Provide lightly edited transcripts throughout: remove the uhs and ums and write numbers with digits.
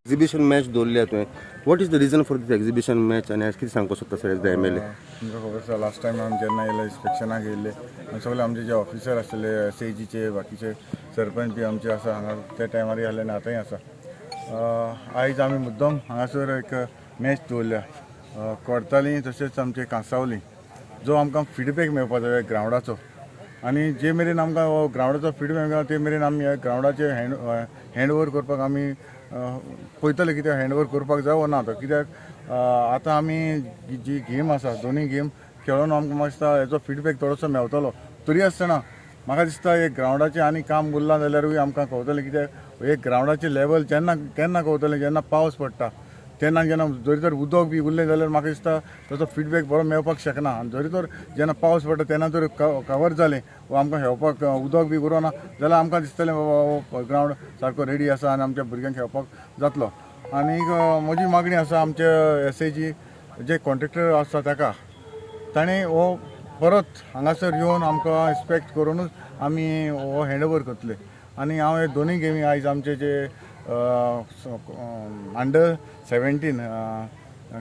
Exhibition match दवरल्या तुवें. What is the reason for this exhibition match आनी आज कितें सांगपाक सोदता sir, as the MLA? तुमकां खबर आसा, लास्ट टायम आमी जेन्ना येयले इन्स्पेक्शनाक येयल्ले आनी सगळे आमचे जे ऑफिसर आसले, एसएजीचे, बाकीचे सरपंच बी आमचे आसा हांगा, त्या टायमारय आसले आनी आतांय आसा. आयज आमी मुद्दम हांगासर एक मॅच दवरल्या, कोर्ताली तशेंच आमचे कांसावली, जो आमकां फिडबॅक मेळपा जाय ग्रावंडाचो. आनी जे मेरेन आमकां हो ग्रावंडाचो फिडबॅक मेळना, ते मेरेन आमी ह्या ग्रावंडाचे हँड ओवर करपाक आमी पळयतले कित्याक हँड ओवर करपाक जाय वो ना तो. कित्याक आतां आमी जी गेम आसा, दोनूय गेम खेळोन आमकां म्हाका दिसता हेचो फिडबॅक थोडोसो मेवतलो. तरी आसतना म्हाका दिसता एक ग्रावंडाचें आनी काम उरलां जाल्यारूय आमकां कळतलें, कित्याक एक ग्रावंडाचें लेवल जेन्ना केन्ना कळतलें, जेन्ना पावस पडटा तेन्ना. जेन्ना जरी तर उदक बी उरलें जाल्यार म्हाका दिसता ताचो फिडबॅक बरो मेळपाक शकना. आनी जरी तर जेन्ना पावस पडटा तेन्ना जर कवर जालें वा आमकां खेळपाक उदक बी उरोना जाल्यार आमकां दिसतलें बाबा हो ग्रावंड सारको रेडी आसा आनी आमच्या भुरग्यांक खेळपाक जातलो. आनीक म्हजी मागणी आसा आमचे एसएजी जे कॉन्ट्रेक्टर आसा ताका, ताणें हो परत हांगासर येवन आमकां इन्स्पेक्ट करुनूच आमी हो हँड ओवर करतले. आनी हांव हे दोनूय गेमी आयज आमचे जे अंडर 17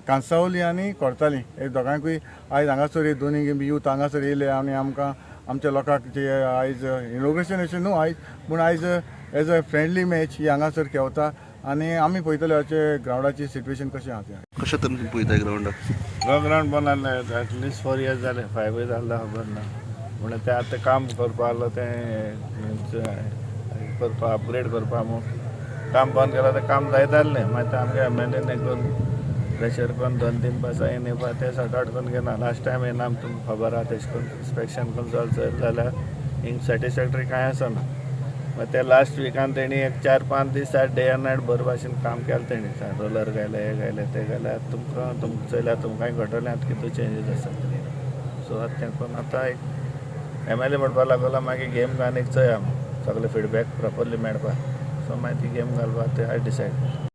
कांसावली आनी कोर्ताली हे दोगांकूय आयज हांगासर हे दोनूय गेमी यूथ हांगासर येयले आनी आमकां आमच्या लोकांक जे आयज इनॉग्रेशन अशें न्हू आयज, पूण आयज एज अ फ्रेंडली मॅच ही हांगासर खेळता आनी आमी पळयतले हाचे ग्रावंडाची सिट्युएशन कशें आहा तें. कशें तरेन पळयता ग्रावंडाक? हो ग्रावंड बंद आहले एटलिस्ट 4 इयर्स जाले, 5 इयर्स जाले, खबर ना. म्हणून तें आतां काम करपा आहलो, तें करपा, अपग्रेड करपा म्हूण काम बंद केलां. तें काम जायत आहलें. मागीर तें आमगे एमएलएन करून प्रेशर करून दोन तीन पासां येवन येवपा तें सॉर्ट आवट करून घेना. लास्ट टायम येयना, तुमकां खबर आहा, तेश करून इन्स्पेक्शन करून चल चल जाल्यार हिंग सॅटिस्फॅक्टरी कांय आसना. मागीर ते लास्ट विकान तेणी एक 4-5 दीस डे एंड नायट बरे भाशेन काम केलें तेणी. रोलर घायले, हें घायलें, तें घायलें. आतां तुमकां तुमकां चोयल्यार तुमकांय कळटलें आतां कितू चेंजीस आसा. सो आतां तें करून आतां एक एमएलए म्हणपाक लागलो, मागीर गेम घालून एक चोया, सगळे फिडबॅक प्रोपरली मेळपा. सो मागीर ती गेम घालपा ते हांवें डिसायड केलें.